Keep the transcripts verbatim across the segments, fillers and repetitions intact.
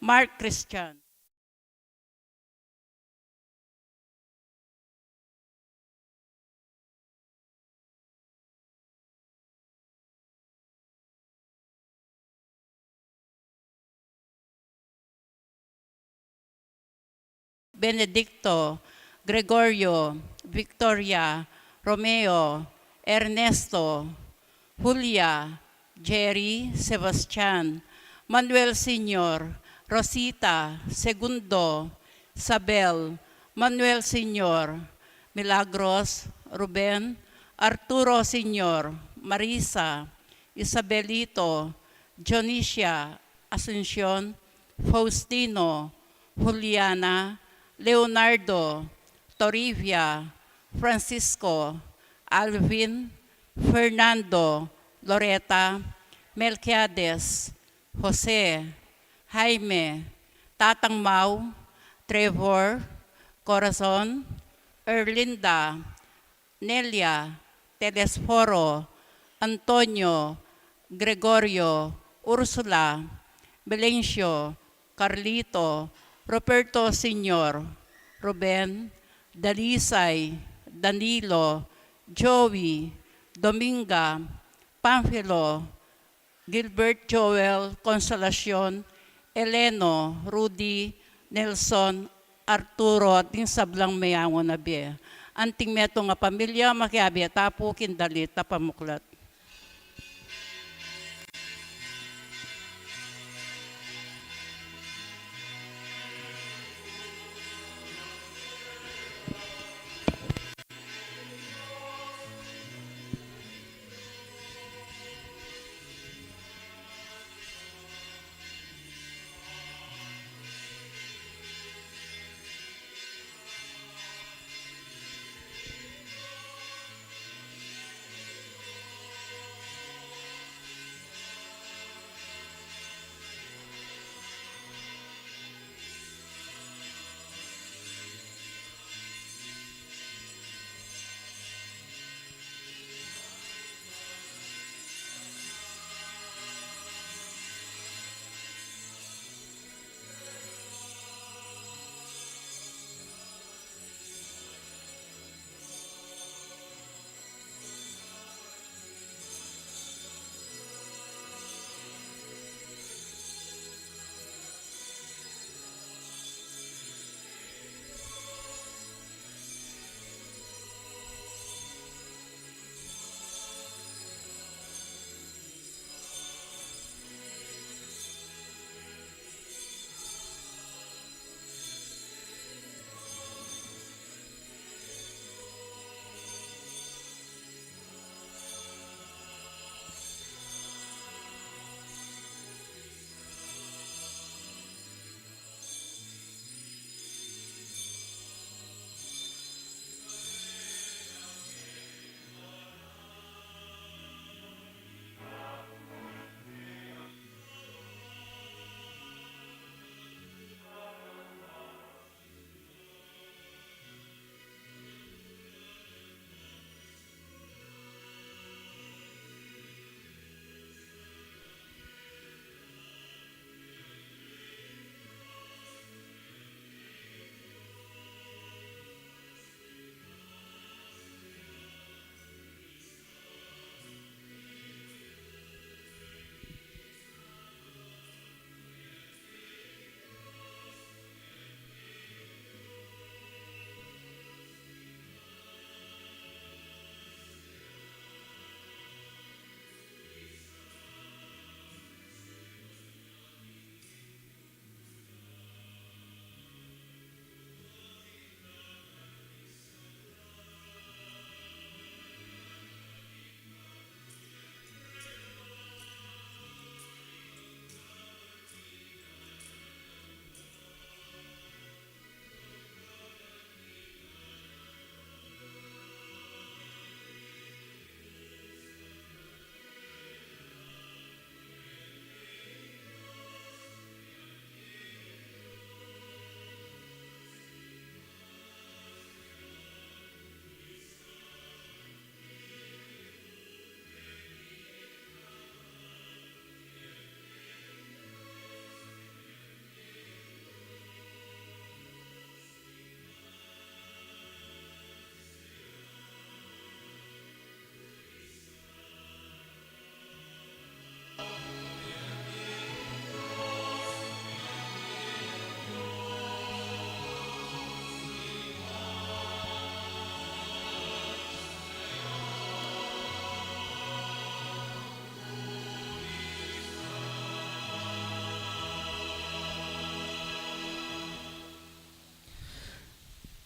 Mark Christian. Benedicto, Gregorio, Victoria, Romeo, Ernesto, Julia, Jerry, Sebastian, Manuel Senior, Rosita, Segundo, Isabel, Manuel Senior, Milagros, Ruben, Arturo Senior, Marisa, Isabelito, Dionisia, Asuncion, Faustino, Juliana, Leonardo, Toribia, Francisco, Alvin, Fernando, Loreta, Melquiades, Jose, Jaime, Tatang Mau, Trevor, Corazon, Erlinda, Nelia, Telesforo, Antonio, Gregorio, Ursula, Melencio, Carlito, Roberto Senior, Ruben, Dalisay, Danilo, Joey, Dominga, Panfilo, Gilbert, Joel, Consolacion, Eleno, Rudy, Nelson, Arturo, at ding sablang meyangu na bie. Anting metung a pamilya, makiabe tamu pu king dalit a pamuklat.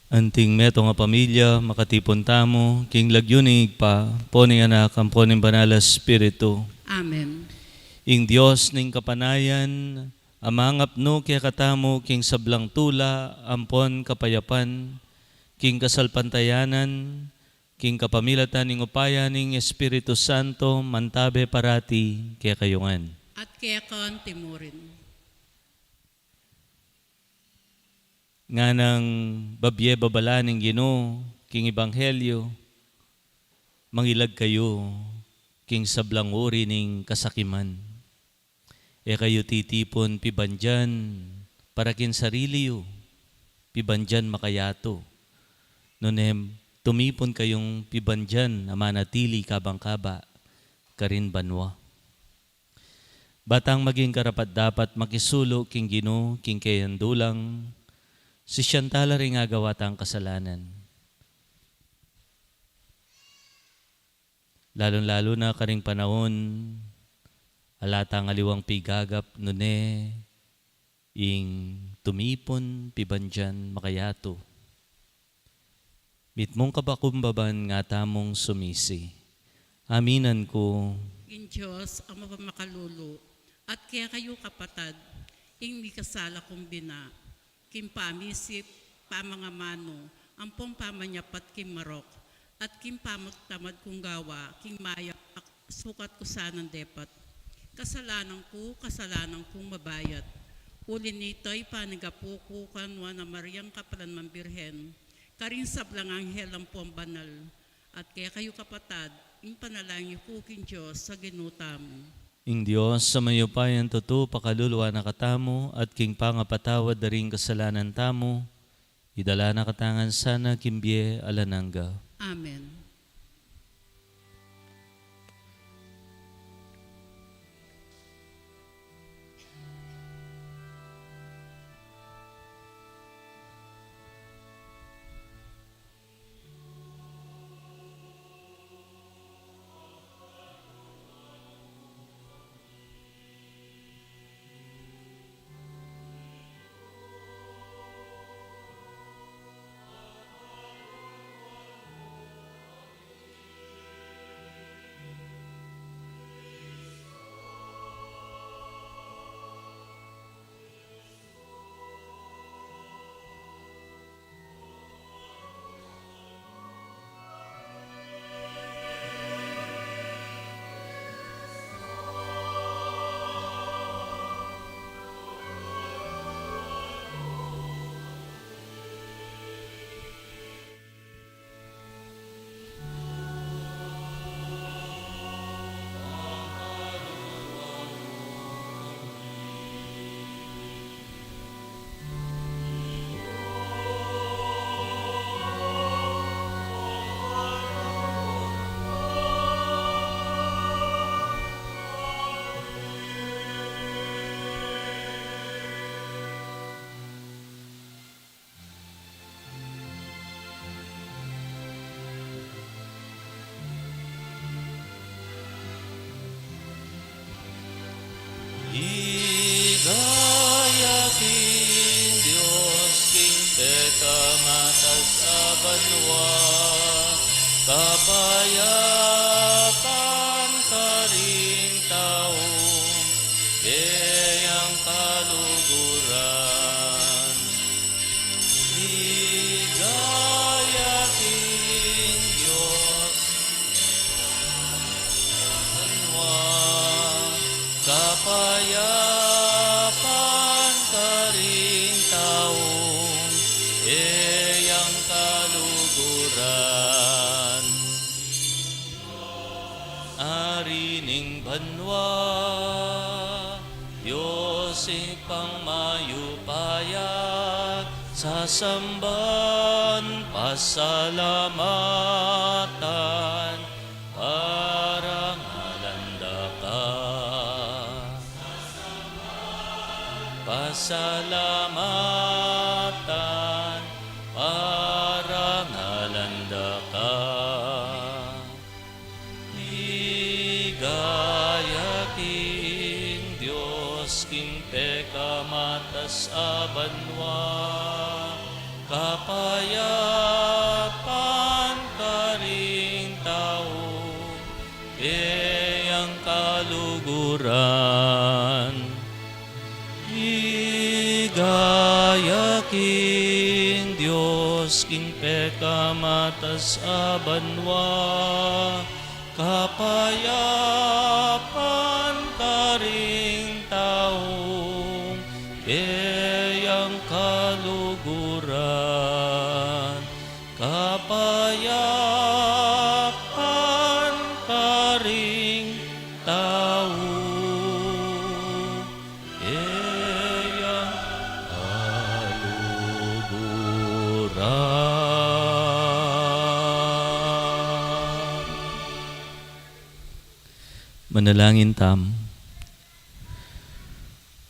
Anting metung a pamilya, makatipun tamu king lagyu ning Ibpa, ampo ning Anak, ampo ning Banal a Espiritu. Amen. Ing Dios ning kapanayan, a mangapnu kekatamu king sablang tula ampon kapayapan, king kasalpantayanan, king kapamilatan ning upaya ning Espiritu Santo, mantabe parati kekayu ngan. At keka antimurin. Nganang babie babala ning Ginu king Ebanghelyo, mangilag kayu king sablang uri ning kasakiman. E kayu titipun pibandian para king sarili yu, pibandian makayatu. Nune tumipun kayung pibandian a manatili kabang kaba karin banua. Ba tang maging karapat-dapat makisulu king Ginu king kayang dulang, sisian ta la ring agawa tang kasalanan. Lalung-lalu na karing panaun a ala tang aliwang pigagap, nune ing tumipun pibandian makayatu. Mitmung kapakumbaban nga tamung sumisi. Aminan ku ing Dios a mapamakalulu, at kekayu kapatad, ing mikasala kung bina, king pamisip, pamangamanu, ampong pamanyapat king marok, at king pamatamad kung gawa, king mayap a sukat ku sanang depat. Kasalanan ku, kasalanan kung mabayat. Uli nita, ipanyawad ku kang Nuan a Mariang kapalan mang Birhen, karing sablang anghel ampong banal, at kekayu kapatad, ing panalangin yu ku king Dios a Ginu tamu. Ing Dios a mayupayang tutu pakaluluan na katamu, at king pangapatawad da ring kasalanan tamu, idala na katamu ngan sana king bie alang angga. Amen. Ligaya king Dios king pekamatas a banua, kapayapan karing tau, keyang kaluguran. Ligaya king Dios, banua, kapayapan karing tau, keyang kaluguran. Ari ning banua, Dios Ibpang mayupaya, sasamban, pasalamatan, parangalan da ka. Pasalamatan, parangalan da ka. Ligaya king Dios king pekamatas a banua, Kapayapan karing tau, e yang kaluguran. Ligaya king Dios, king pekamatas a banua, kapayapan karing tau, e yang kaluguran. Kapayapan karing tau, e yang kaluguran. Manalangin tamu.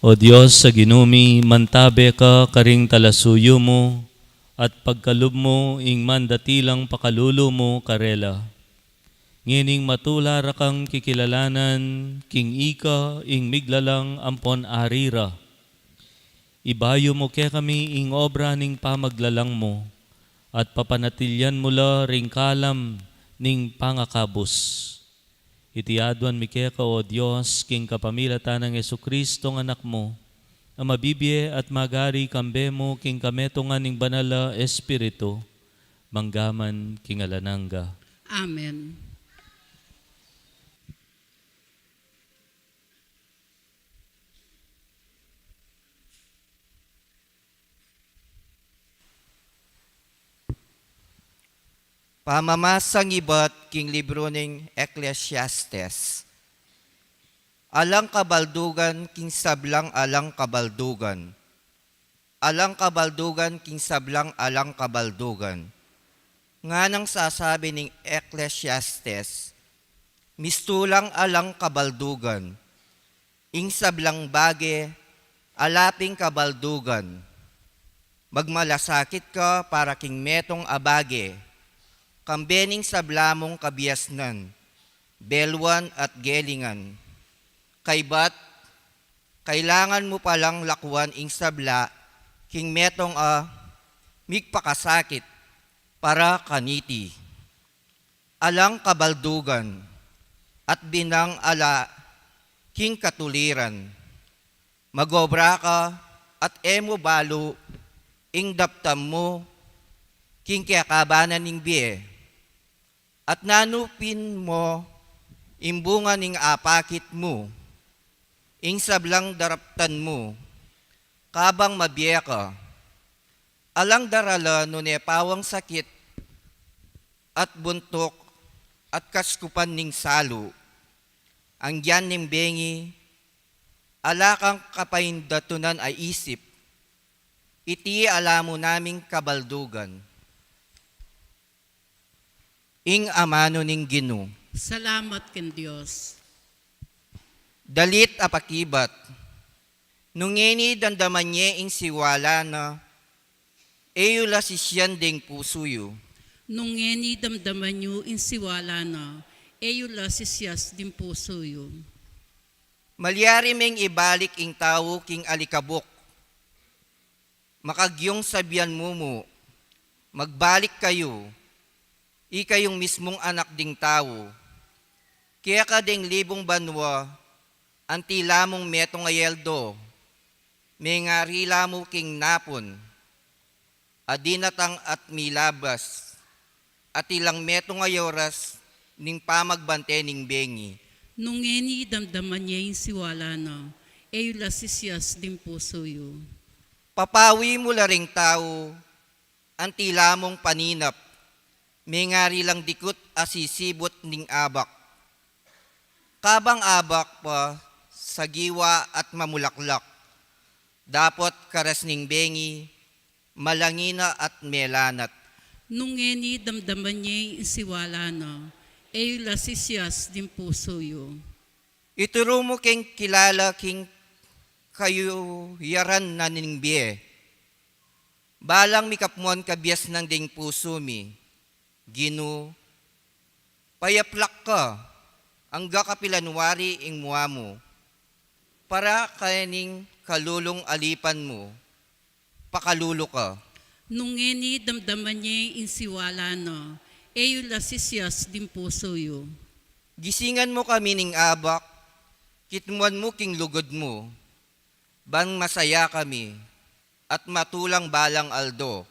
O Dios a Ginu mi, mantabe ka karing talasuyu mu, at pagkalub mu ing mandatilang pakalulu mu karela. Ngening matula ra kang kikilalanan king ika ing miglalang ampon ari ra. Ibayu mu kekami ing obra ning pamaglalang mu, at papanatilian mu la ring kalam ning pangakabus. Iti aduan mi keka, O Dios, king kapamilatan nang Jesucristo, a Anak mu, a mabibie at magari kambe mu king kametungan ning Banal a Espiritu, mangga man king alang angga. Amen. Pamamasang ibat king libru ning Ecclesiastes. Alang kabaldugan king sablang alang kabaldugan. Alang kabaldugan king sablang alang kabaldugan. Nganang sasabi ning Ecclesiastes, mistulang alang kabaldugan. Ing sablang bage, ala ping kabaldugan. Magmalasakit ka para king metung a bage, kambe ning sabla mung kabiasnan, beluan at gelingan. Kaybat, kailangan mu palang lakuan ing sabla king metung a migpakasakit para kaniti. Alang kabaldugan, at binang ala king katuliran. Magobra ka, at e mu balu ing daptan mu king kekabanan ning bie. At nanu pin mo ing bunga ning apakit mu, ing sablang daraptan mu, kabang mabie ka. Alang darala nune pawang sakit at buntuk at kaskupan ning salu. Anggian ning bengi, ala kang kapaindatunan a isip. Iti ala mu naming kabaldugan. Ing amanu ning Ginu. Salamat king Dios. Dalit a pakibat. Nung ngeni damdaman ye ing siwala na, e yu la sisian ding pusu yu. Nung ngeni damdaman yu ing siwala na, e yu la sisias ding pusu yu. Malyari meng ibalik ing tau king alikabuk. Makagyung sabian mu mu, magbalik kayu, ikayung mismung anak ding tau. Keka ding libung banua, anti la mung metung a yeldo, mengari la mu king napun, a dinatang at milabas, at ilang metung a yoras ning pamagbante ning bengi. Nung ngeni damdaman ye ing siwala na, e yu la sisias ding pusu yu. Papawi mu la ring tau, anti la mung paninap, mengari lang dikut a sisibut ning abak. Kabang abak pa sagiwa at mamulaklak, dapot karas ning bengi, malangina at melanat. Nung ngeni damdaman ye ing siwala na, e yu la sisias ding pusu yu. Ituru mu keng kilala king kayuyaran na ning bie. Balang mikapmuan kabiasnan ding pusu mi, Ginu, payaplak ka, angga kapilan wari ing mua mu. Para keni ing kalulung alipan mu, pakalulu ka. Nung ngeni damdaman ye ing siwala na, e yu la sisias ding pusu yu. Gisingan mu kami ning abak, kitmuan mu king lugud mu, ban masaya kami, at matulang balang aldo.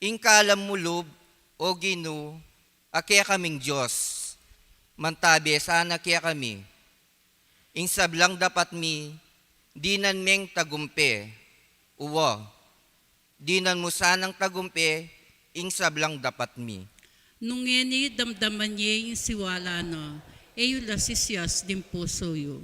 Ing kalam mu lub, O Ginu, a kekaming Dios, mantabe sana kekami. Ing sablang dapat mi, dinan meng tagumpe, uwa, dinan mu sanang tagumpe ing sablang dapat mi. Nung ngeni damdaman ye ing siwala na, e yu la sisias ding pusu yu.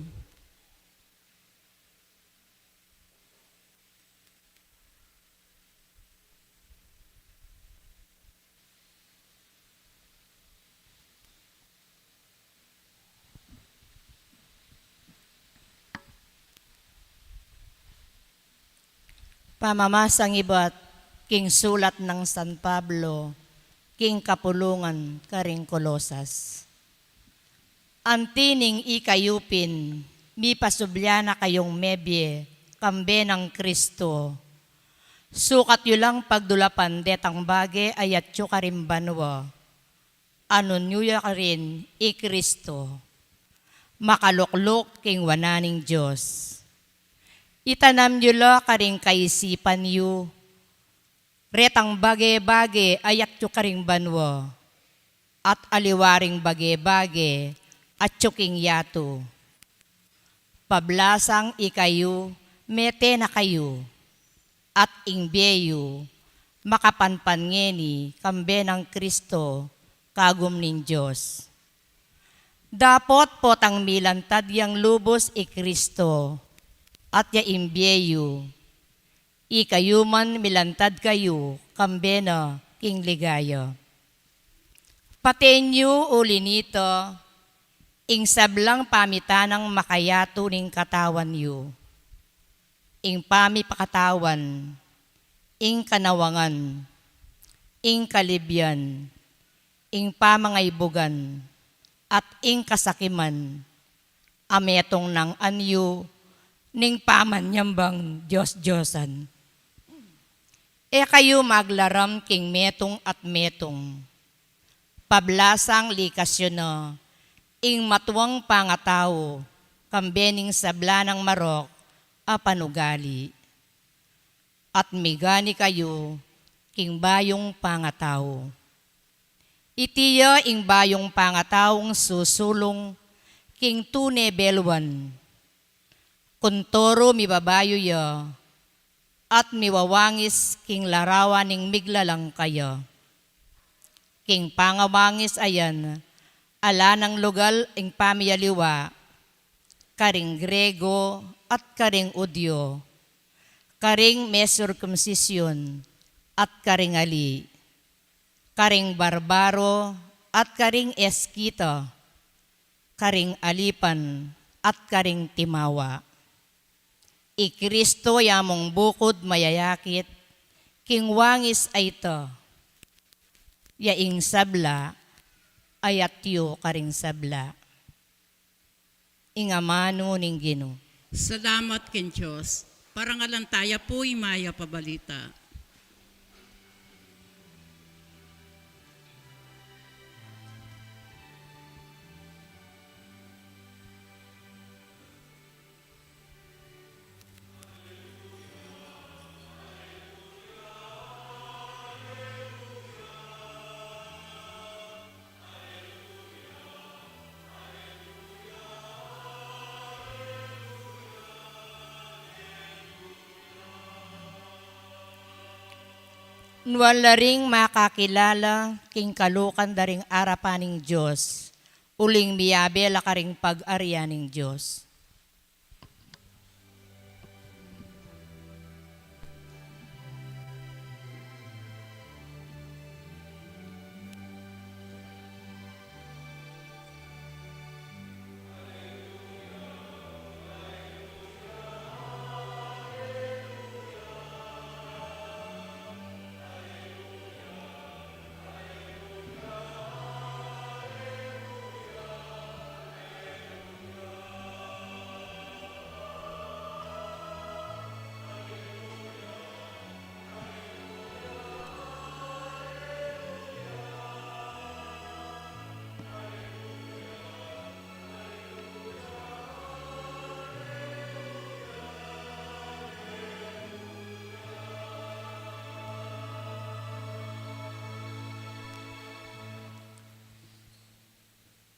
Pamamasang ibat king sulat nang San Pablo king kapulungan karing Colosas. Anti ning ikayu pin, mipasubli na kayung mebie kambe nang Kristo. Sukat yu lang pagdulapan detang bage a yatyu karing banua, a nung yu ya karin i Kristo, makalukluk king wanan ning Dios. Itanam yu la karing kaisipan yu retang bage-bage a yatyu karing banua, at aliwa ring bage-bage a atyu king yatu. Pablasang ikayu, mete na kayu, at ing bie yu makapanpan ngeni kambe nang Kristo kagum ning Dios. Dapot potang milantad yang lubus i Kristo, at ya ing bie yu, ikayu man milantad kayu kambe na king ligaya. Paten yu uli nita ing sablang pamitanang makayatu ning katawan yu, ing pamipakatawan, ing kanawangan, ing kalibian, ing pamangaibugan, at ing kasakiman, a metung nang anyu ning pamanyambang dios-diosan. E kayu maglaram king metung at metung. Pablasang likas yu na ing matuang pangatau kambe ning sabla nang marok a panugali. At migani kayu king bayung pangatau. Iti ya ing bayung pangataung susulung king tune beluan. Kunturu mibabayu ya at miwawangis king larawan ning miglalang kaya. King pangawangis a yan, ala nang lugal ing pamiyaliwa, karing Grego at karing Judio, karing me sirkumsisyun at karing ali, karing barbaro at karing Eskita, karing alipan at karing timawa. I Kristo ya mung bukud mayayakit king wangis a ita, ya ing sabla a yatyu karing sabla. Ing amanu ning Ginu. Salamat king Dios. Parangalan taya pu ing mayap a balita. Nuan la ring makakilala king kalukan da ring arapan ning Dios, uling miyabe la karing pag-arian ning Dios.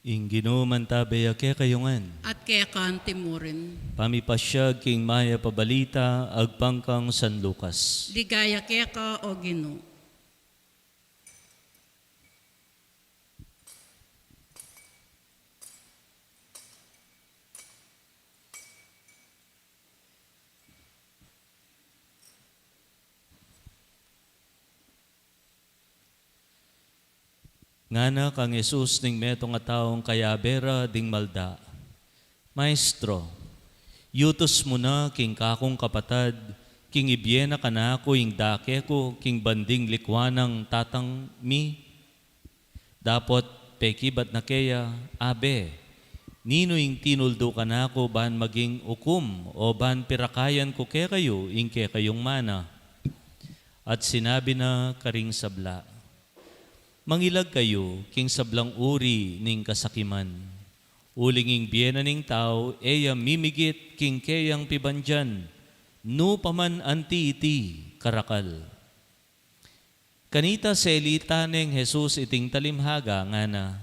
Ing Ginu mantabe ya kekayu ngan. At keka antimurin. Pamipasyag king mayap a balita agpang kang San Lucas. Ligaya keka, O Ginu. Ngana kang Jesus ning metung a taung kayabe ra ding malda, "Maestro, yutus mu na king kakung kapatad king ibie na kanaku ing dake ku king banding likuan nang tatang mi." Dapot pekibat na keya, "Abe, ninu ing tinuldu kanaku ban maging ukum o ban pirakayan ku kekayu ing kekayung mana?" At sinabi na karing sabla, "Mangilag kayu king sablang uri ning kasakiman. Uling ing bie na ning tau e ya mimigit king keyang pibandian, nu pa man anti iti karakal." Kanita selita neng Jesus iting talimhaga, ngana,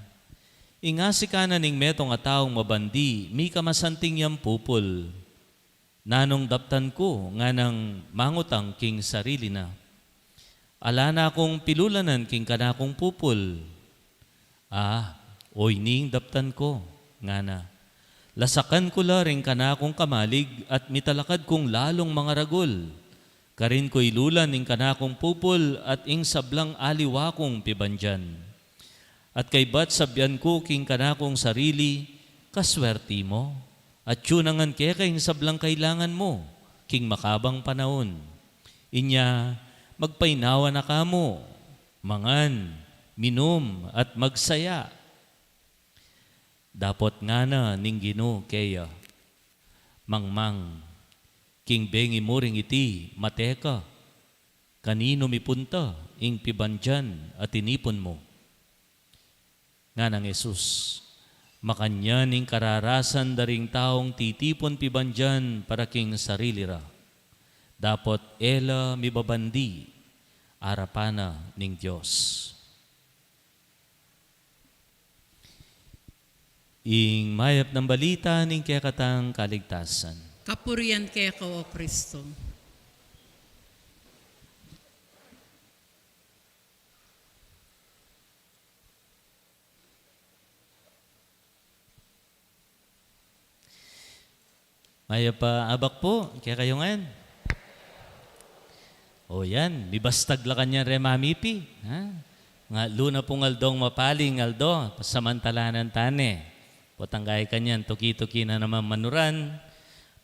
"Ing asikanan ning metung a taung mabandi, mika masanting yang pupul. Nanung daptan ku?" nganang mangutang king sarili na. "Ala na kung pilulanan king kanakung pupul." "A, oyni ing daptan ku," ngana. "Lasakan ku la ring kanakung kamalig at mitalakad kung lalung mangaragul. Karin ku ilulan ing kanakung pupul at ing sablang aliwa kung pibandian. At kaybat sabian ku king kanakung sarili, 'Kaswerti mu, at yu na ngan keka ing sablang kailangan mu king makabang panaun. Inya, magpainawa na kamu, mangan, minum, at magsaya.' Dapot ngana ning Ginu keya, 'Mangmang, king bengi mu ring iti, mate ka. Kaninu mi punta ing pibandian a tinipun mu?' Nganang Jesus, 'Makanyan ing kararasan da ring taung titipun pibandian para king sarili ra. Dapot e la mibabandi arapan na ning Dios.'" Ing mayap nang balita ning kekatang kaligtasan. Kapurian keka, O Kristo. Mayap a abak pu kekayu ngan. O yan, mibastag la kanyan re mamipi, ha? Nga, luna pung aldong mapaling aldo, pasamantalanan tane. Potang gaya kanyan, tuki-tuki na naman manuran,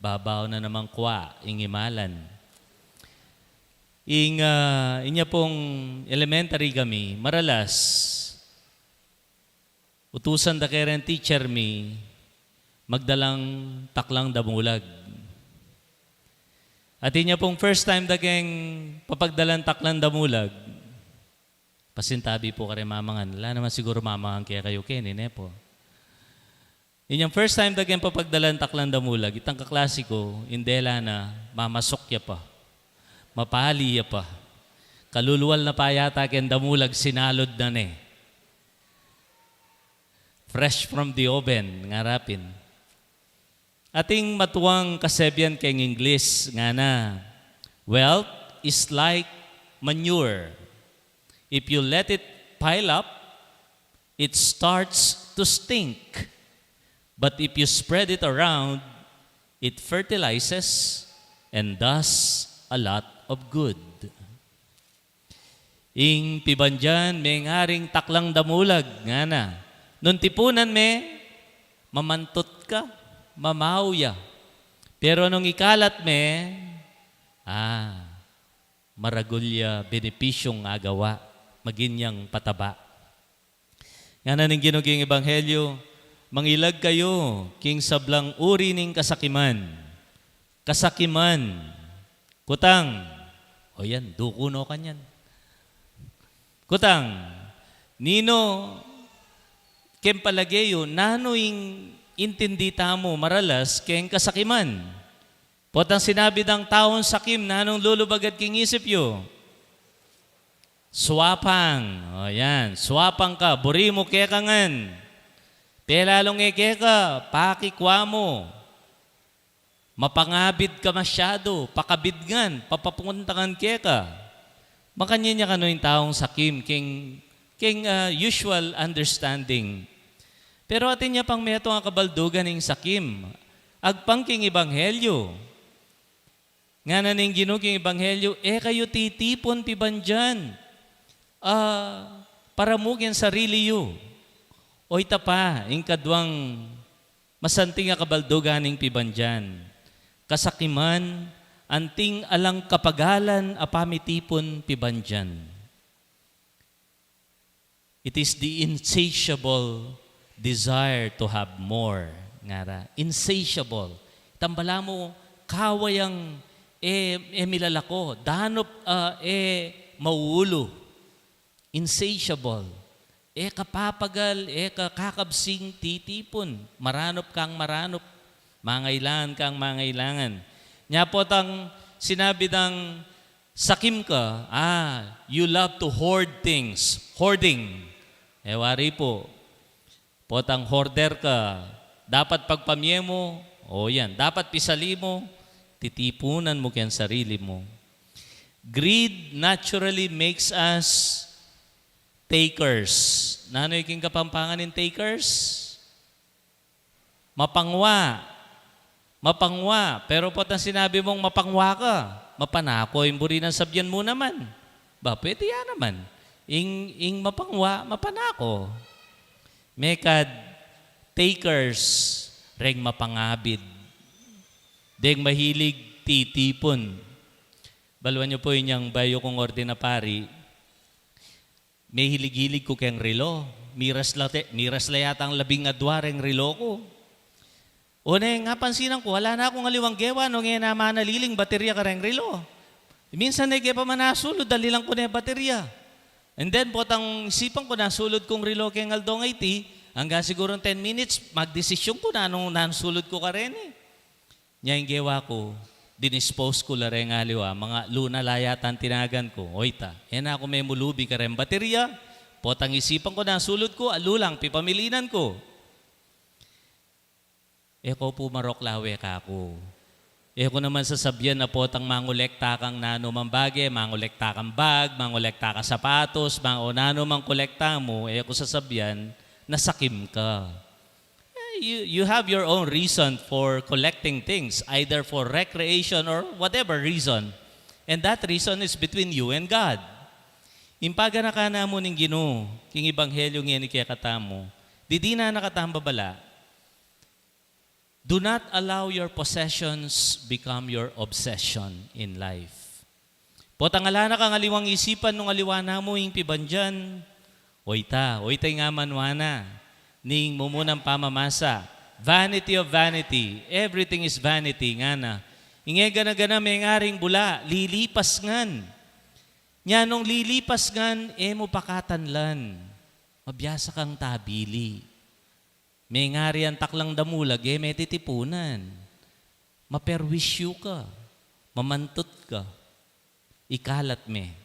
babaw na naman kwa, ing imalan. Ing, ah, inya pung elementary kami, maralas, utusan da keren teacher mi magdalang taklang damulag. At inya pung first time da keng papagdalang taklang damulag, pasintabi pu kare mamangan, ala naman siguru mamangan kekayu keni, ne pu? Inyang first time da keng papagdalang taklang damulag, itang kaklase ku, indela na, mamasuk ya pa. Mapali ya pa. Kalulwal na pa yata keng damulag, sinalud na ne. Fresh from the oven, ngara pin. Atin matuang kasebian keng Ingles, ngana, "Wealth is like manure. If you let it pile up, it starts to stink. But if you spread it around, it fertilizes and does a lot of good." Ing pibandian, mengaring taklang damulag, ngana. Nung tipunan me, mamantut ka, mamau ya. Pero nung ikalat me, ah, maragul ya benepisyung agawa, magin yang pataba. Ngana ning Ginu king Ebanghelyo, "Mangilag kayu king sablang uri ning kasakiman." Kasakiman. Kutang. O yan, duku no kanyan. Kutang. Ninu, keng palage yu, nanu ing intindi tamu maralas keng kasakiman? Potang sinabi dang taung sakim, nanung lulub agad king isip yu? Suapang. O yan, suapang ka, buri mu keka ngan. Pelalung e keka, pakikwa mu. Mapangabid ka masyadu, pakabid ngan, papapunta ngan keka. Makanyan ya kanu ing taung sakim, king, king, ah, usual understanding. Pero atin ya pang metung a kabaldugan ing sakim. Agpang king ebanghelyo. Ngana ning Ginu king ebanghelyo, e kayu titipun pibandian, ah, para mu king sarili yu. Oyta pa, ing kaduang masanting a kabaldugan ning pibandian. Kasakiman, anting alang kapagalan a pamitipun pibandian. It is the insatiable desire to have more. Ngara, insatiable. Itang balamu, kawa yang e, e milalako, danup, ah, e maulu. Insatiable. E kapapagal, e ka kakabsing titipun. Maranup kang maranup. Mangailangan kang mangailangan. Nya potang sinabi dang sakim ka, ah, you love to hoard things. Hoarding. E wari pu. Potang hoarder ka, dapat pagpamie mu, o yan, dapat pisali mu, titipunan mu keng sarili mu. Greed naturally makes us takers. Nanu ing Kapampangan ning takers? Mapangwa. Mapangwa. Pero potang sinabi mung mapangwa ka, mapanako ing buri nang sabian mu naman. Ba, pwede ya naman. Ing, ing mapangwa, mapanako. Mekad, takers, reng mapangabid. Deng mahilig titipun. Baluan yu pu inyang bayu kung ordena pari. Mehilig-hilig ku keng relo. Miras la te-, miras la yatang labing adua reng relo ku. O ne, apansinan ku, ala na kung aliwang gewa nung e na manaliling baterya kareng relo. Minsan ne, e ke pa man nasulud, alilan ku ne baterya. And then, potang isipan ku, nasulud kung relo keng aldong iti, angga sigurung ten minutes, magdesisyun ku na nung nasulud ku kareni. Nya ing gewa ku, dinispose ku la reng aliwa, mangalu na la yata ing tinagan ku. Oyta, e na ku memulubi kareng baterya, potang isipan ku nasulud ku, alu lang pipamilinan ku. E ku pu marok la we kaku. E ku naman sasabian a potang mangolekta kang nanumang bage, mangolekta kang bag, mangolekta kang sapatos, mang-, o nanumang kolekta mu, e ku sasabian na sakim ka. Eh, you, you have your own reason for collecting things, either for recreation or whatever reason. And that reason is between you and God. Ing paganakan na mu ning Ginu, king ebanghelyo ngeni kekatamu, didinan na katang babala, do not allow your possessions become your obsession in life. Potang ala na kang aliwang isipan nung aliwa na mu ing pibandian, oyta, oyta ing amanwa na ning mumunang pamamasa. Vanity of vanity, everything is vanity, ngana. Ing e gana-gana mengaring bula, lilipas ngan. Nya nung lilipas ngan, e mu pakatanlan. Mabiasa kang tabili. Mengari yang taklang damulag, e me titipunan. Maperwisyu ka, mamantut ka, ikalat me.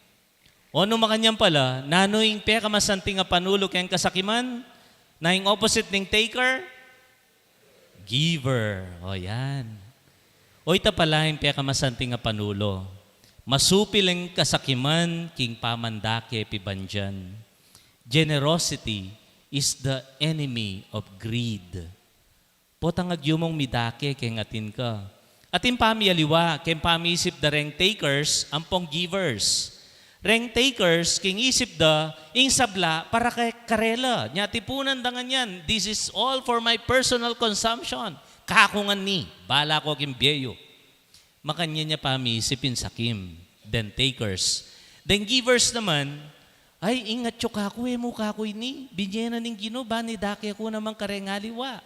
O nung makanyan pala, nanu ing pekamasanting a panulu keng kasakiman? Na ing opposite ning taker? Giver. O yan. O ita pala ing pekamasanting a panulu. Masupil ing kasakiman king pamandake pibandian. Generosity is the enemy of greed. Potang agyumung midake keng atin ka. Atin pamialiwa, keng pamisip da reng takers, ampong givers. Reng takers, king isip da, ing sabla, para kay karela. Nya tipunan da ngan yan, "This is all for my personal consumption." Kaku ngan ni, bala ku king bie yu. Makanyan ya pamisip ing sakim, deng takers. Deng givers naman, "Ay, ing atyu kaku, e mu kaku ini, binie na ning Ginu, ban idake ku naman kareng aliwa."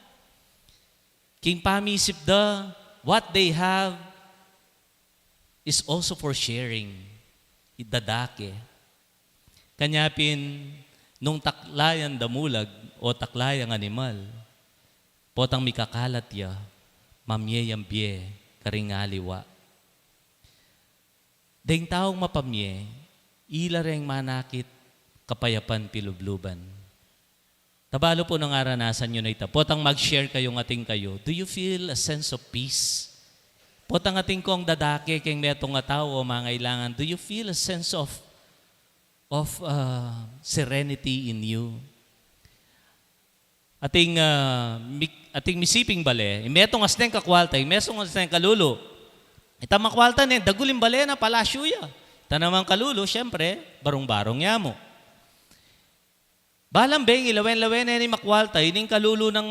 King pamisip da, what they have is also for sharing. Idadake. Kanya pin, nung takla yang damulag o takla yang animal, potang mikakalat ya, mamie yang bie karing aliwa. Deng taung mapamie, ila reng manakit kapayapan pilubluban. Tabalu pu nung aranasan yu na ita. Potang mag-share kayung atin kayu, do you feel a sense of peace? Potang atin kung dadake keng metung a tau o mangailangan, do you feel a sense of, of uh, serenity in you? Atin, ah, mi-, atin misiping bale, ing metung a asneng kakwalta, ing metung a asneng kalulu. Ita makwalta ne, dagul ing bale na, palasyu ya. Ita namang kalulu, siyempre, barung-barung ya mu. Balang bengi, lawen-lawen ne ning makwalta, ining kalulu nang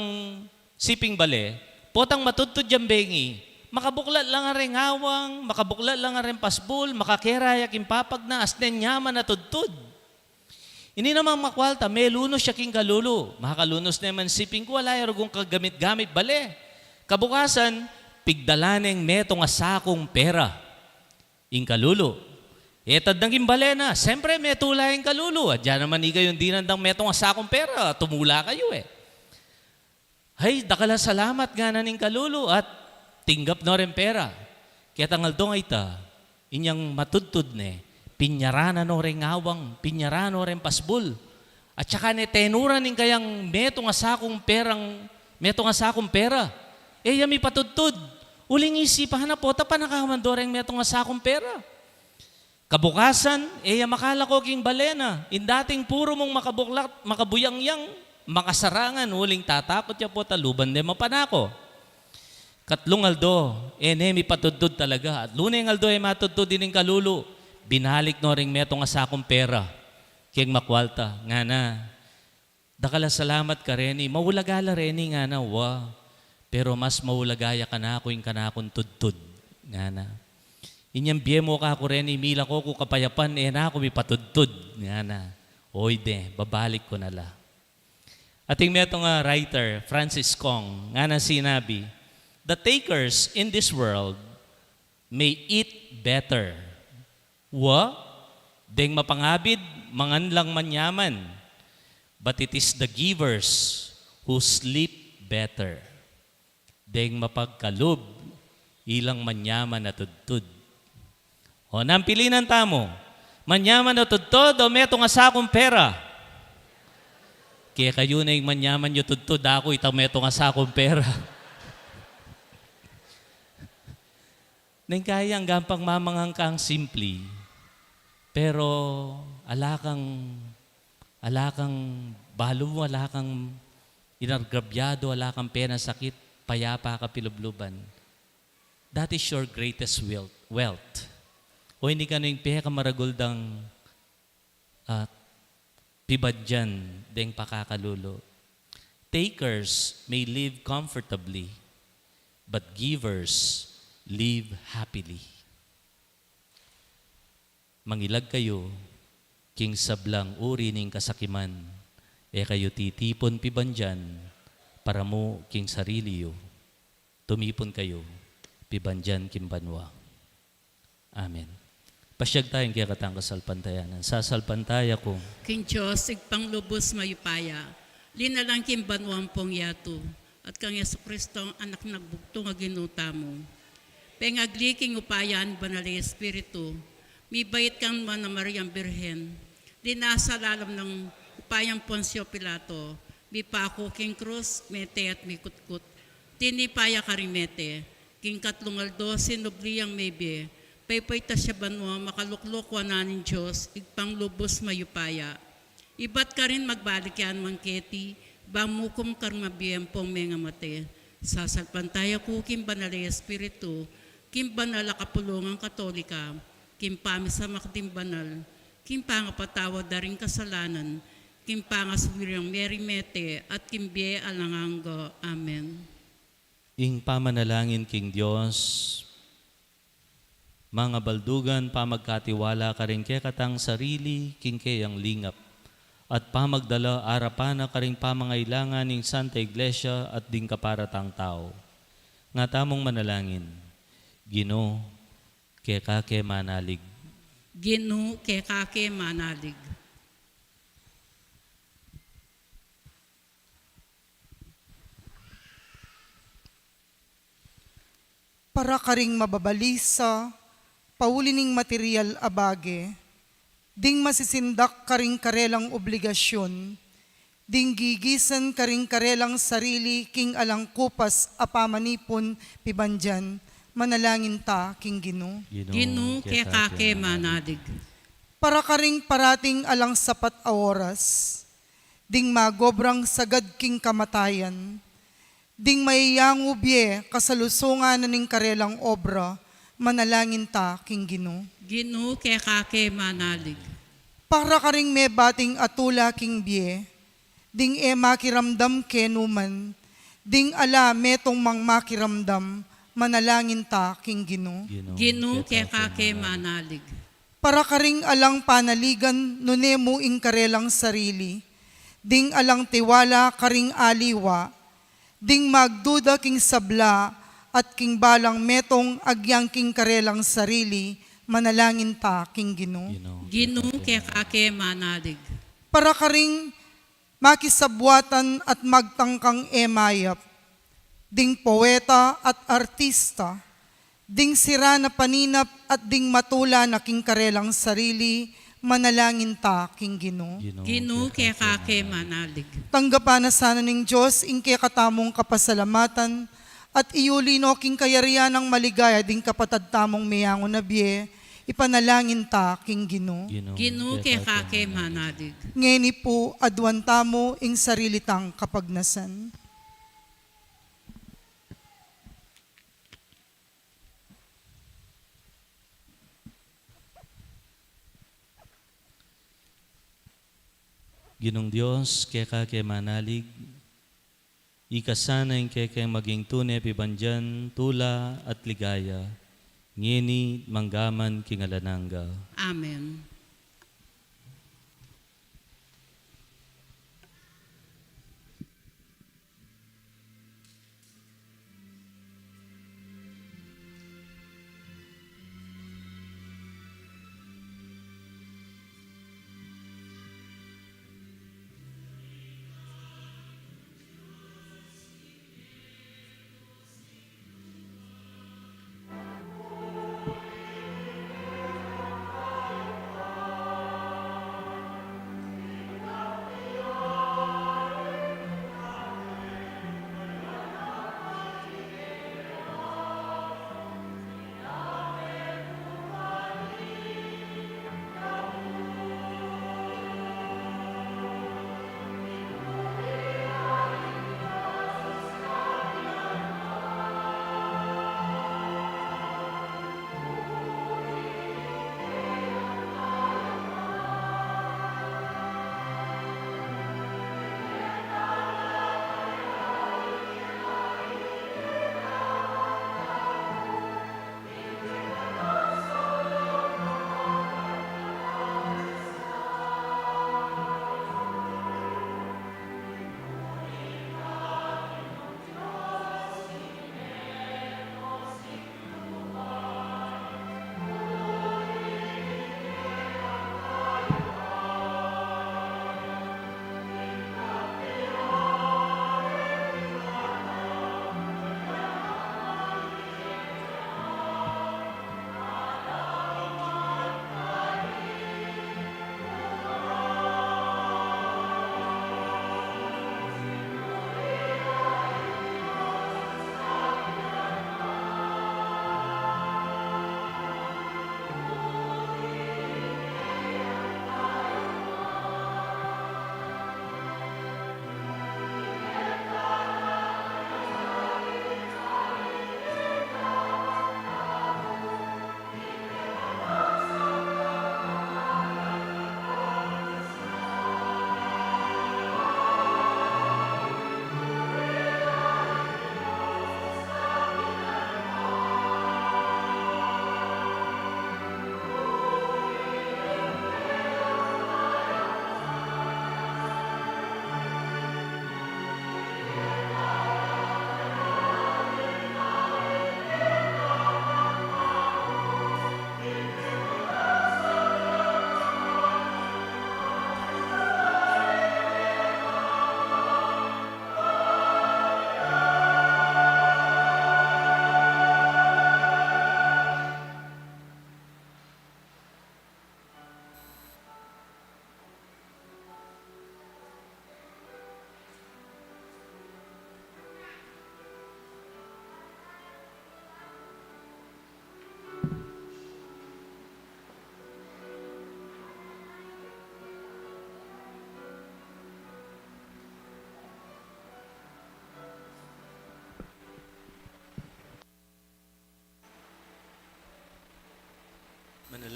siping bale, potang matudtud yang bengi, makabuklat la ngan reng awang, makabuklat la ngan reng pasbul, makakera ya king papag na, asnen nyaman a tudtud. Ini namang makwalta, melunus ya king kalulu. Makalunus ne man siping ku, ala ya rugung kagamit-gamit bale. Kabukasan, pigdala neng metung a sakung pera ing kalulu. E tadnang ing bale na, siyempre metula ing kalulu. Adya naman ikayung dinan dang metung a sakung pera, tumula kayu e. Hay, dakal a salamat, ngana ning kalulu, at tinggap no reng pera. Ketang aldo nga ita, inyang matudtud ne, pinyara na no reng awang, pinyara no reng pasbul. At saka ne tenuran ing kayang metung a sakung perang, metung a sakung pera. E ya mipatudtud. Uling isipan na, pota, panakawan do reng metung a sakung pera. Kabukasan, e ya makalako king bale na. Ing dating puru mung makabuklat, makabuyangyang, makasarangan, uling tatakut ya, pota, luban de mapanako. Katlung aldo, e ne mipatudtud talaga. At luneng aldo e matudtud ining kalulu, binalik no ring metung a sakung pera keng makwalta, ngana, dakal a salamat kareni, maulaga la reni, ngana. Wa, pero mas maulaga ya kanaku ing kanakung tudtud, ngana. Inyang bie mu kaku reni, milako ku kapayapan, e na ku mipatudtud, ngana. Oy de, babalik ku na la. Atin metung a writer, Francis Kong, ngana sinabi, the takers in this world may eat better. Wa, deng mapangabid, mangan lang manyaman. But it is the givers who sleep better. Deng mapagkalub, ilang manyaman a tudtud. O, nanu ing pilinan tamu? Manyaman a tudtud o metung a sakung pera? Kekayu na ing manyaman yu tudtud, aku itang metung a sakung pera. Neng kaya, anggang pang mamangan kang simpli, pero ala kang, ala kang balu, ala kang inagrabyadu, ala kang penasakit, payapa ka pilubluban. That is your greatest wealth. Wealth. O ini kanu ing pekamaragul dang, ah, pibandian deng pakakalulu. Takers may live comfortably, but givers live happily. Mangilag kayu king sablang uri ning kasakiman, e kayu titipun pibandian para mu king sarili yu. Tumipun kayu pibandian king banua. Amen. Pasyag tayang kekatang kasalpantayanan. Sasalpantaya ku king Dios, Ibpang lubus mayupaya, linalang king banua ampong yatu, at kang Jesucristo, Anak nang bugtung a Ginu tamu. Pengagli king upaya ning Banal a Espiritu, mibait kang Nuan a Mariang Birhen, linasa lalam ning upayang Poncio Pilato, mipaku king krus, mete at mikutkut. Tinipa ya karing mete, king katlung aldo sinubli yang mebie, pepaitas ya banua, makalukluk wanan ning Dios, Ibpang lubus mayupaya. Ibat karin magbalik ya naman keti, bang mukum karing mabie ampong mengamate. Sasalpantaya ku king Banal a Espiritu, king banal a kapulungan Katolika, king pamisamak ding banal, king pangapatawad da ring kasalanan, king pangasubli rang Mary Mete, at king bie alang angga. Amen. Ing pamanalangin king Dios, mangabaldugan pamagkatiwala karing kekatang sarili king keyang lingap, at pamagdala arapan na karing pamangailangan ning Santa Iglesia at ding kapara tang tau. Nga tamung manalangin. Ginu, keka ke manalig. Ginu, keka ke manalig. Para karing mababalisa, pauli ning material a bage, ding masisindak karing karelang obligasyun, Ding gigisan karing karelang sarili king alang kupas a pamanipun pibandian, manalangin ta king Ginu. Ginu, keka ke manalig. Para karing parating alang sapat a oras, ding magobrang sagad king kamatayan, ding mayangu bie kasalusungan na ning karelang obra, manalangin ta king Ginu. Ginu, keka ke manalig. Para karing mebating a tula king bie, ding e makiramdam kenu man, ding ala metung mang makiramdam, manalangin ta king Ginu. Ginu, keka ke manalig. Para karing alang panaligan nune mu ing karelang sarili, ding alang tiwala karing aliwa, ding magduda king sabla at king balang metung agyang king karelang sarili, manalangin ta king Ginu. Ginu, keka ke manalig. Para karing makisabwatan at magtangkang e mayap, ding poeta at artista, ding sira na paninap at ding matula na king karelang sarili, manalangin ta king Ginu. Ginu, keka ke manalig. Tanggapan na sana ning Dios ing kekatamung kapasalamatan, at iyuli no king kayarian nang maligaya ding kapatad tamung meyangu na bie, ipanalangin ta king Ginu. Ginu, keka ke manalig. Ngeni pu, aduan tamu ing sarili tang kapagnasan. Ginung Dios, keka ke manalig, ika sana ing kekeng maging tune pibandian, tula at ligaya, ngeni manggaman king alang angga. Amen.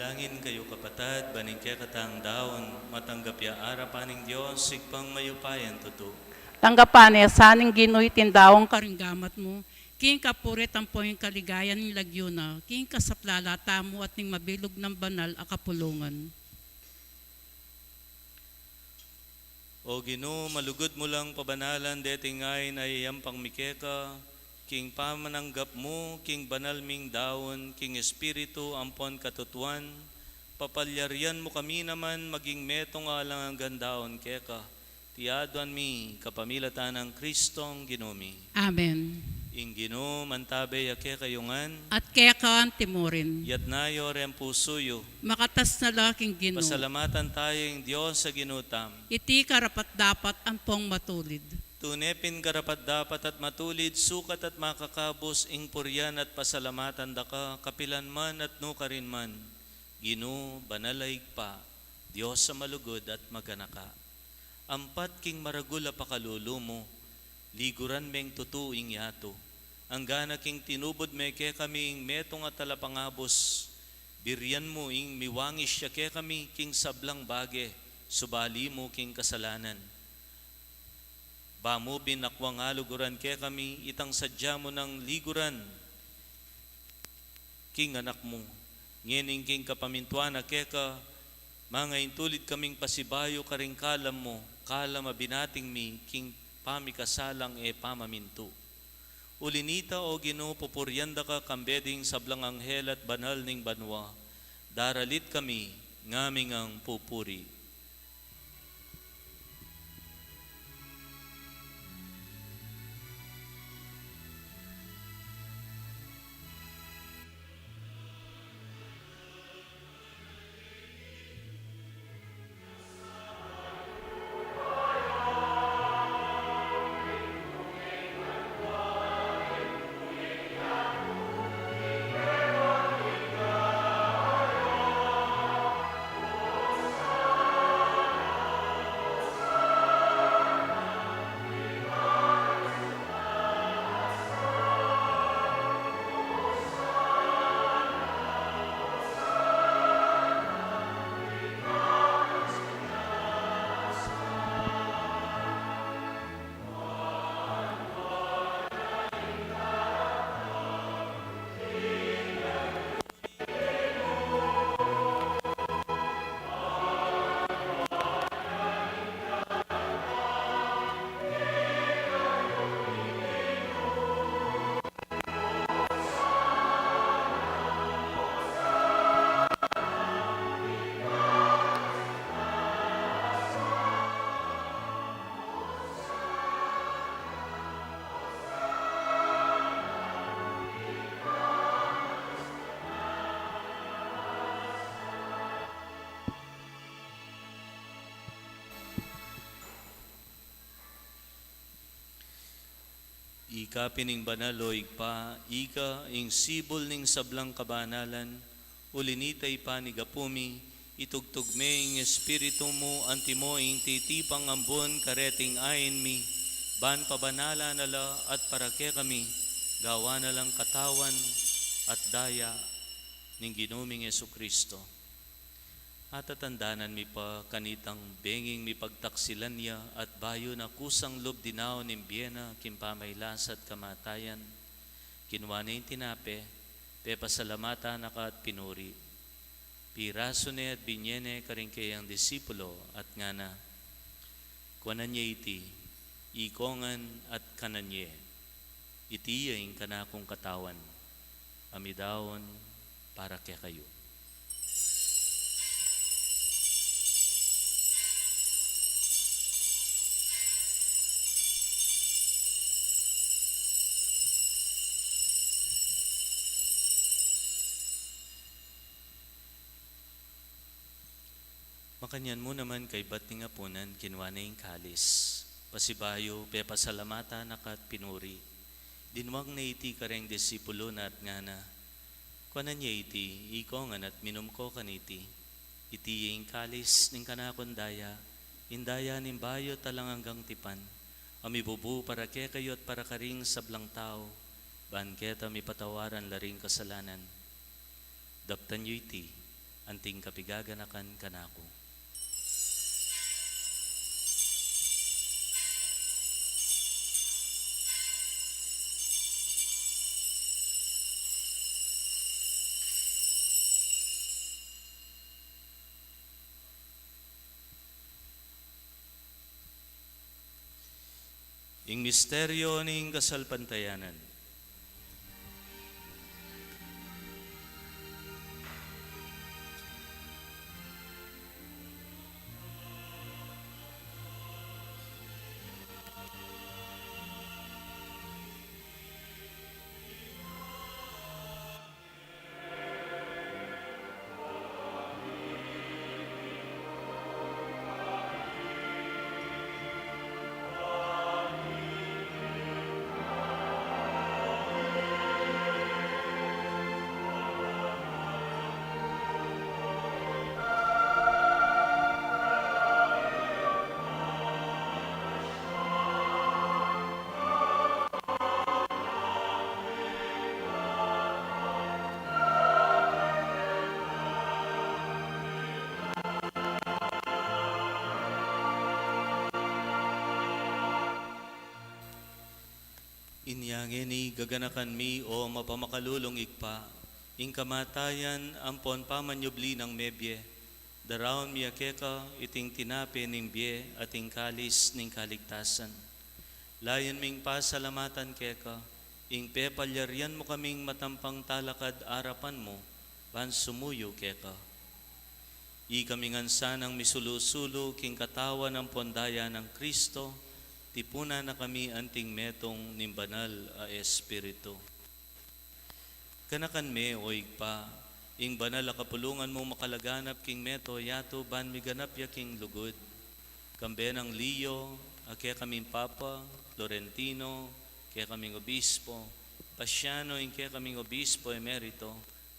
Ipanalangin kayu, kapatad, ban ing kekatang daun matanggap ya arapan ning Dios, Ibpang mayupayang tutu. Tanggapan na sa ning Ginu iting daun karing gamat mu, king kapurian ampong kaligayan ning lagyu na, king kasaplalan tamu at ning mabilug nang banal a kapulungan. O Ginu, malugud mu lang pabanalan deting ain a iyayampan mi keka, king pamananggap mu king banal ming daun, king Espiritu ampon katutuan, papalyarian mu kami naman maging metung a alang anggang daun keka. Iti aduan mi kapamilatan nang Kristong Ginu mi. Amen. Ing Ginu mantabe ya kekayu ngan. At keka antimurin. Itas yu reng pusu yu. Makatas na la king Ginu. Pasalamatan taya ing Dios a Ginu tamu. Iti karapat-dapat ampong matulid. Tune pin karapat-dapat at matulid, sukat at makakabus ing purian at pasalamatan da ka, kapilan man at nukarin man, Ginu, banal a Ibpa, Dios a malugud at maganaka. Ampat king maragul a pakalulu mu, liguran meng tutu ing yatu. Anggana king tinubud me kekami ing metung a talapangabus, birian mu ing miwangis ya kekami king sablang bage, subali mu king kasalanan. Ba mu bin akwang aluguran kekami itang sadya mu nang liguran king Anak mu. Ngening king kapamintuan na keka, mangaintulid kaming pasibayu karing kalam mu, kalam a binating mi king pamikasalang e pamamintu. Uli nita, O Ginu, pupurian da ka kambe ding sablang anghel at banal ning banua. Daralit kami, ngaming ang pupuri. Ika pin ing banal, O Ibpa, ika ing sibul ning sablang kabanalan, uli nita Ibpa, ning apu mi, itugtug me ing Espiritu mu antimo ing titipang ambun kareting ain mi, ban pabanalan na la at para kekami, gawan na lang katawan at daya ning Ginu ming Jesucristo. Atatandanan mi pa kanitang benging mipagtaksilan ya at bayu na kusang lub dinaun ing bie na king pamailas at kamatayan, kinua ne ing tinape, pepasalamatan na ka at pinuri. Pirasu ne at binye ne karing keyang disipulo at ngana, kuanan ye iti, ikongan at kanan ye. Iti ya ing kanakung katawan a midaun para kekayu. Makanyan mu naman kaybat ning apunan, kinua ne ing kalis. Pasibayu, pepasalamatan na ka at pinuri. Dinwang ne iti kareng disipulo na at ngana, kuanan ye iti, ikongan at minum ko kaniti. Iti ya ing kalis ning kanakung daya, ing daya ning bayu at alang anggang tipan, a mibubu para kekayu at para karing sablang tau, ban keta mipatawaran la ring kasalanan. Daptan yu iti, anting kapigaganakan kanaku. Ing misteryo ning kasalpantayanan. Inya ngeni gaganakan mi, o mapamakalulung Ibpa, ing kamatayan ampon pamanyubli nang mebie, daraun mi ya keka iting tinape ning bie at ing kalis ning kaligtasan. Layun ming pasalamatan keka ing pepalyarian mu kaming matampang talakad arapan mu ban sumuyu keka. Ikami ngan sanang misulu-sulu king katawan ampon daya nang Kristo, tipunan na kami anting metung ning Banal a Espiritu. Ganakan me, o Ibpa, ing banal a kapulungan mu makalaganap king mabilug a yatu ban miganap ya king lugud. Kambe nang Leo, a kekaming Papa, Florentino, kekaming Obispo, Paciano, ing kekaming Obispo Emerito,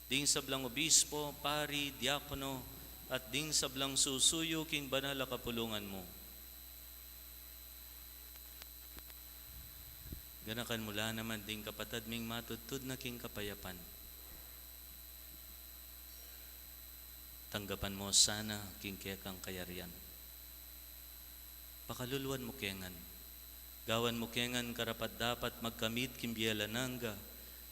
ding sablang obispo, pari, diakono, at ding sablang susuyu king banal a kapulungan mu. Ganakan mu la naman ding kapatad ming matudtud na king kapayapan. Tanggapan mu sana king kekang kayarian. Pakaluluan mu ke ngan. Gawan mu ke ngan karapat-dapat magkamit king bie alang angga,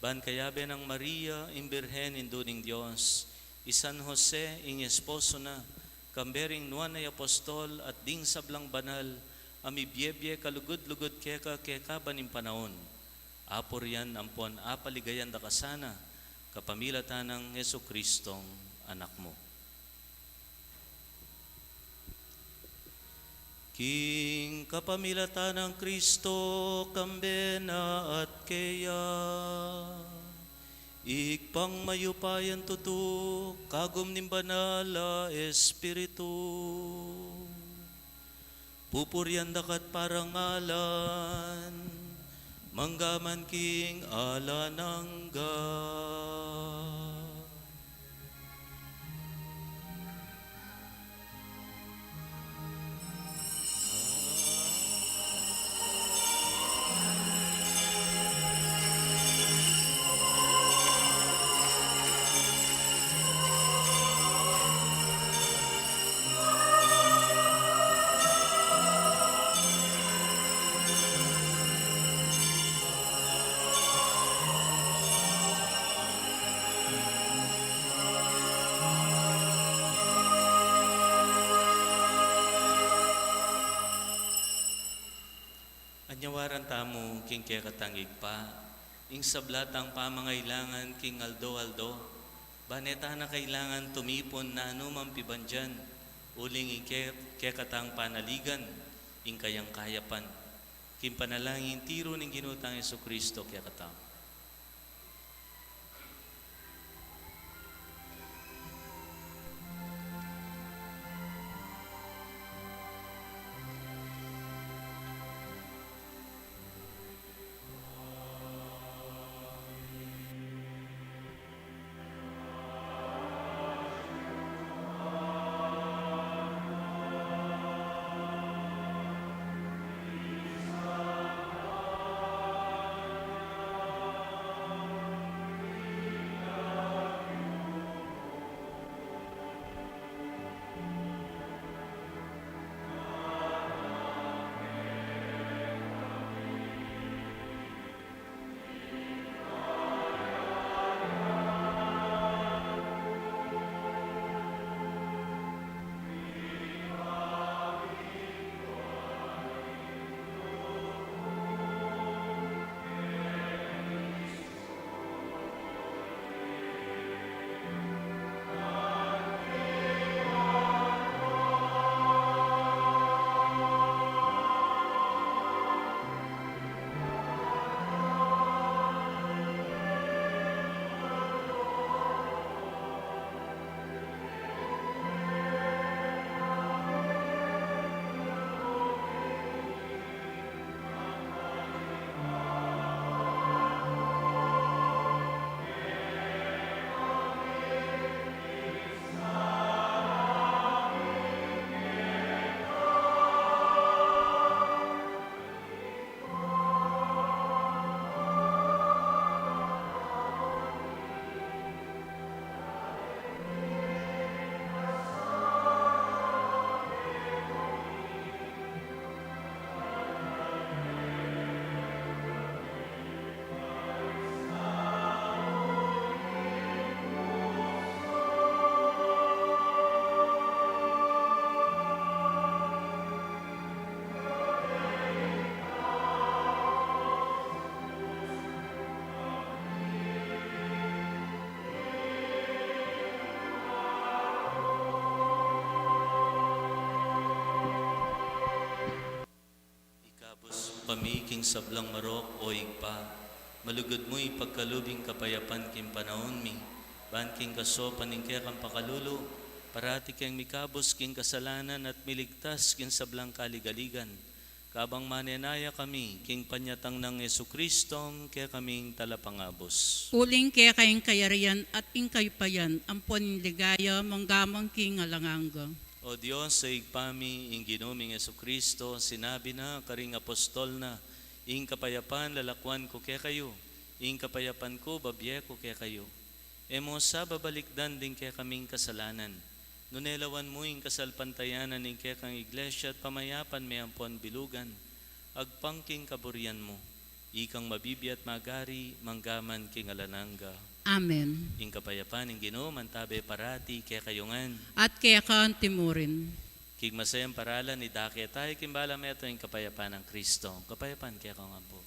ban kayabe nang Maria, ing Birhen, Indu ning Dios, i San Jose, ing esposo na, kambe ring nuan a apostol, at ding sablang banal, a mibie-bie kalugud-lugud keka kekaban ning panaun. Apurian ampon apaligayan da ka sana, kapamilatan nang Jesucristong Anak mu. King kapamilatan nang Kristo, kambe na at keya, Ibpang mayupayang tutu, kagum ning Banal a Espiritu. Pupurian da ka at parangalan, mangga man king alang angga. Anyawaran tamu king kekatang Ibpa ing sabla tang pamangailangan king aldo-aldo, ban e ta na kailangan tumipun nanu mang pibandian, uling ing ke-, kekatang panaligan, ing kayang kayapan. King panalangin tiru ning Ginu tang Jesucristo kekatamu. mi king sablang marok, o Ibpa. Malugud mu ipagkalub ing kapayapan king panaun mi, ban king kasaupan ning kekang pakalulu, parati keng mikabus king kasalanan at miligtas king sablang kaligaligan. Kabang manenaya kami king panyatang nang Jesucristong kekaming Talapangabus. Uling keka ing kayarian at ing kayupayan, ampon ing ligaya, mangga man king alang angga. O Dios, a Ibpa mi, ing Ginu ming Jesucristo, sinabi na karing apostol na, "Ing kapayapan lalakwan ku kekayu, ing kapayapan ku babie ku kekayu." E mu sa babalikdan ding kekaming kasalanan, nune lawan mu ing kasalpantayanan ning kekang Iglesia at pamayapan me ampon bilugan, agpang king kaburian mu. Ikang mabibie at magari, mangga man king alang angga. Amen. Ing kapayapan ning Ginu mantabe parati kekayu ngan. At keka antimurin. King masayang paralan, idake tayu king bala metung ing kapayapan nang Kristo. Kapayapan kekayu ngan pu.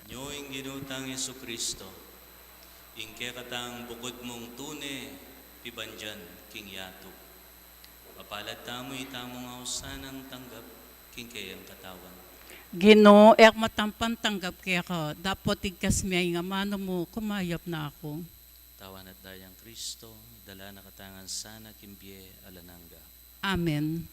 Nyo ing Ginu tang Jesucristo, ing kekatang bukud mung tune pibandian king yatu. Mapalad tamu, itamu nga usanang tanggap king keyang katawan. Ginu, e ku matampan tanggap keka, dapot igkas me ing amanu mu, kumayap na ku. Katawan at dayang Kristo, idala na katamu ngan sana king bie alang angga. Amen.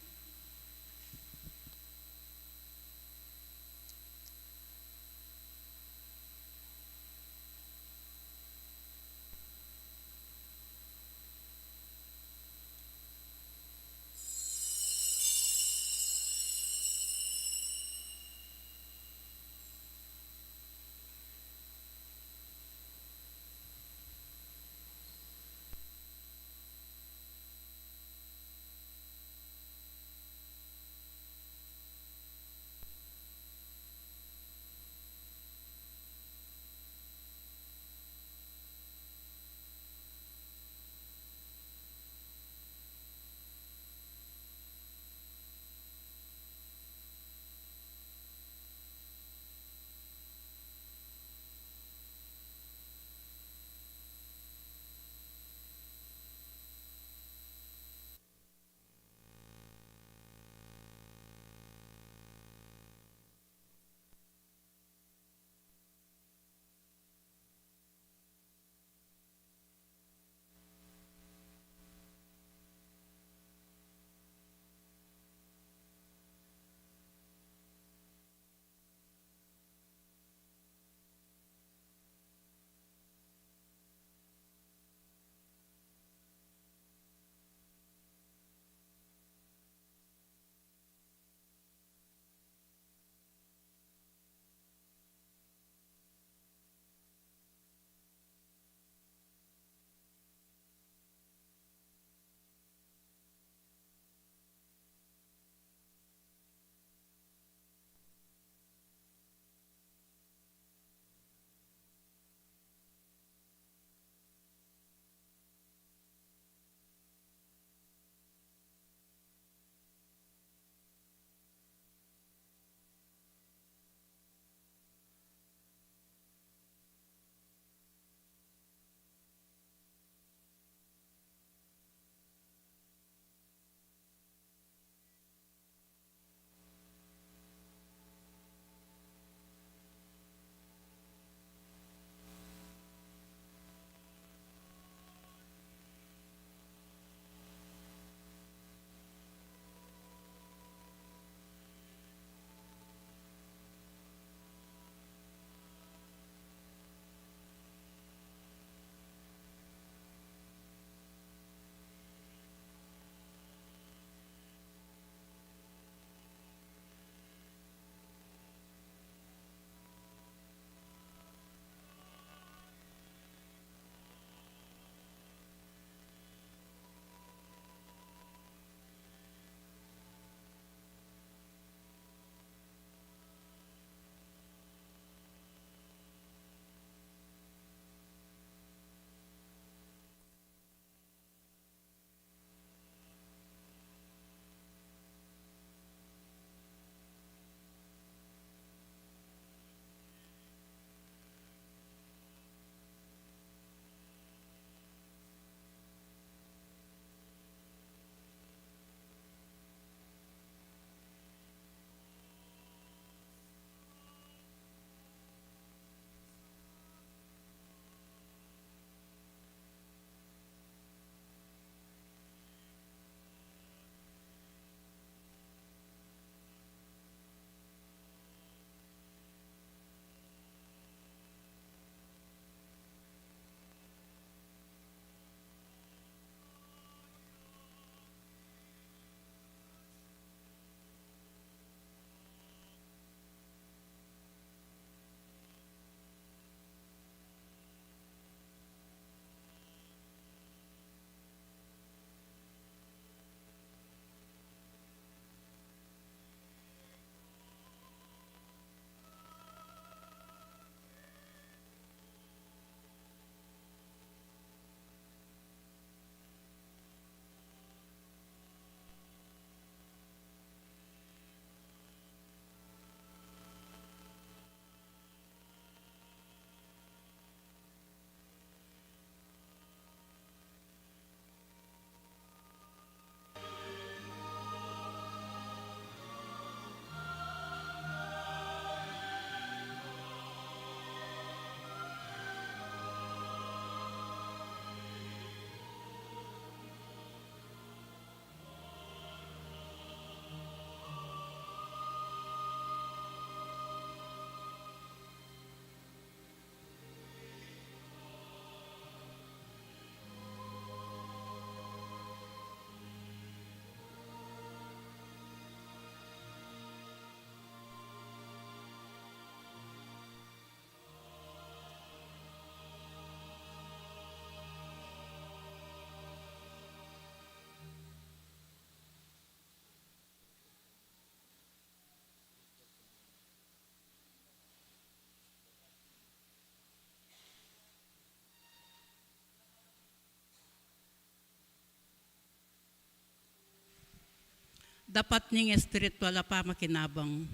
dapat ning espiritual a pamakinabang.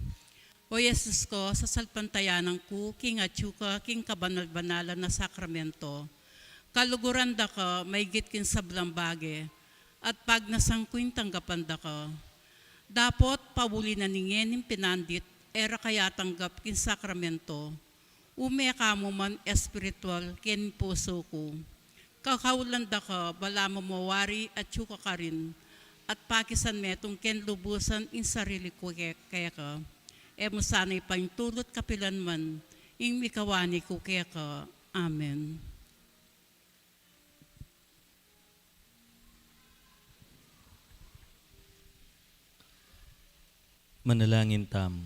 O Jesus ko, sasalpantayanan ku king atyu ka king kabanal-banalan a sakramento. Kaluguran da ka maigit king sablang bage, at pagnasan ku ing tanggapan da ka. Dapot pauli na ning ngening pinandit, e ra ka atanggap king sakramento. Ume ka mu man espiritual king pusu ku. Kakaulan da ka balamu mawari atyu ka karin, at pakisan metung king lubusan ing sarili ku ke-, keka. E mu sana ipaintulut kapilan man ing mikawani ku keka. Amen. Manalangin tamu.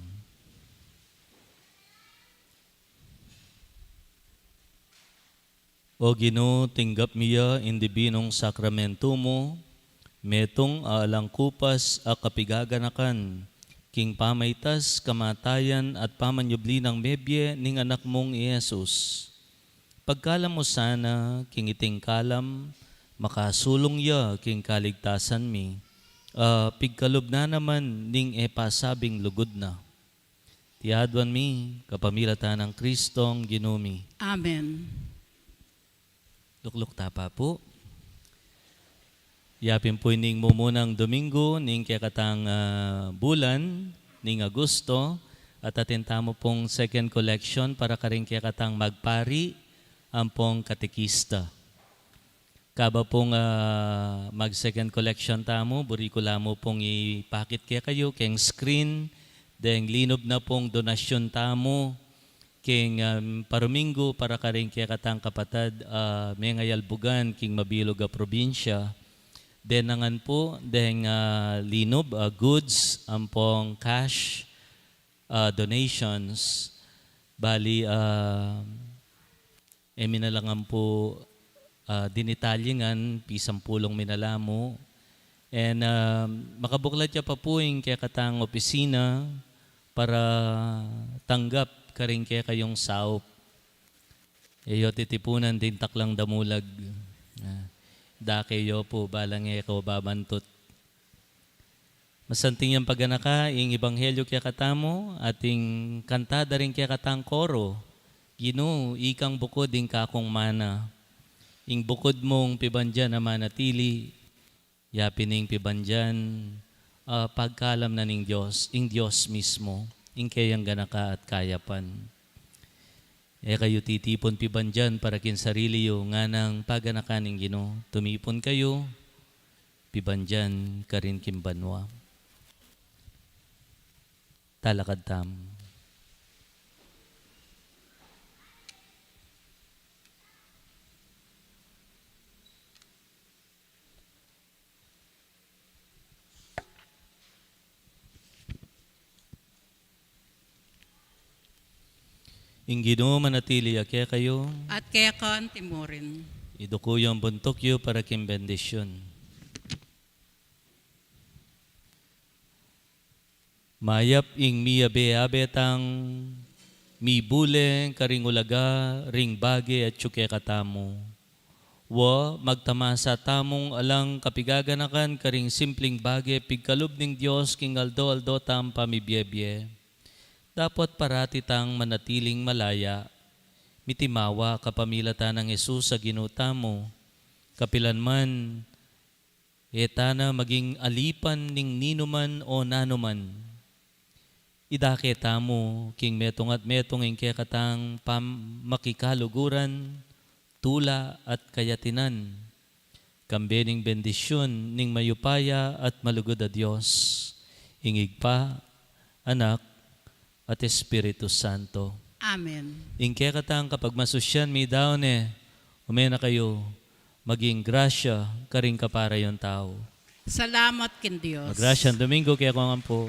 O Ginu, tinggap mi ya ing dibinung sakramento mu, metung a alang kupas a kapigaganakan, king pamaitas, kamatayan, at pamanyubli nang mebie ning Anak mung i Jesus. Pagkalam mu sana king iting kalam, makasulung ya king kaligtasan mi, a pigkalub na naman ning e pasabing lugud na. Iti aduan mi kapamilatan nang Kristong Ginu mi. Amen. Lukluk ta pa pu. Yapin pu ining mumunang Domingo ning kekatang, ah, bulan ning Agosto, at atin tamu pung second collection para karing kekatang magpari ampong katekista. Kaba pung, ah, mag second collection tamu, buri ku la mu pung ipakit kekayu keng screen deng linub na pung donasyun tamu king, um, paruminggu para karing kekatang kapatad, ah, mengayalbugan king mabilug a probinsya. Deng nangan pu deng, ah, linub, ah, goods ampong cash, ah, donations. Bali, ah, e mi na la ngan pu, ah, dinitalye ngan, pisampulung mi na la mu. And, ah, makabuklat ya pa pu ing kekatang opisina para tanggap karing kekayung saup. E yu titipunan ding taklang damulag. Ah, dake yu pu, balang e kayu babantut. Masanting yang paganaka ing ebanghelyu kekatamu, at ing kanta da ring kekatang koro, Ginu, ikang bukud ing kakung mana. Ing bukud mung pibandian a manatili, yapin ing pibandian, ah, pagkalam na ning Dios, ing Dios mismu, ing keyang ganaka at kayapan. E kayu titipun pibandian para king sarili yu, nganang paganakan ning Ginu, tumipun kayu, pibandian karin king banua. Talakad tamu. Ing Ginu manatili ya kekayu. At keka mu rin. Iduku yu ing buntuk yu para king bendisyun. Mayap ing miyabe-abe tang mibule karing ulaga ring bage atyu kekatamu. Wa, magtamasa tamung alang kapigaganakan karing simpling bage pigkalub ning Dios king aldo-aldo tang pamibie-bie. Dapot parati tang manatiling malaya, mitimawa kapamilatan nang Jesus a Ginu tamu, kapilan man e tana maging alipan ning ninuman o nanuman. Idake tamu king metung at metung ing kekatang pam-, makikaluguran, tula at kayatinan, kambe ning bendisyun ning mayupaya at malugud a Dios, ing Ibpa, Anak, at Espiritu Santo. Amen. Ing kekatang kapagmasusyan midaun ne, ume na kayu, maging grasya karing kaparayun tau. Salamat king Dios. Magrasyang Domingo kekayu ngan pu.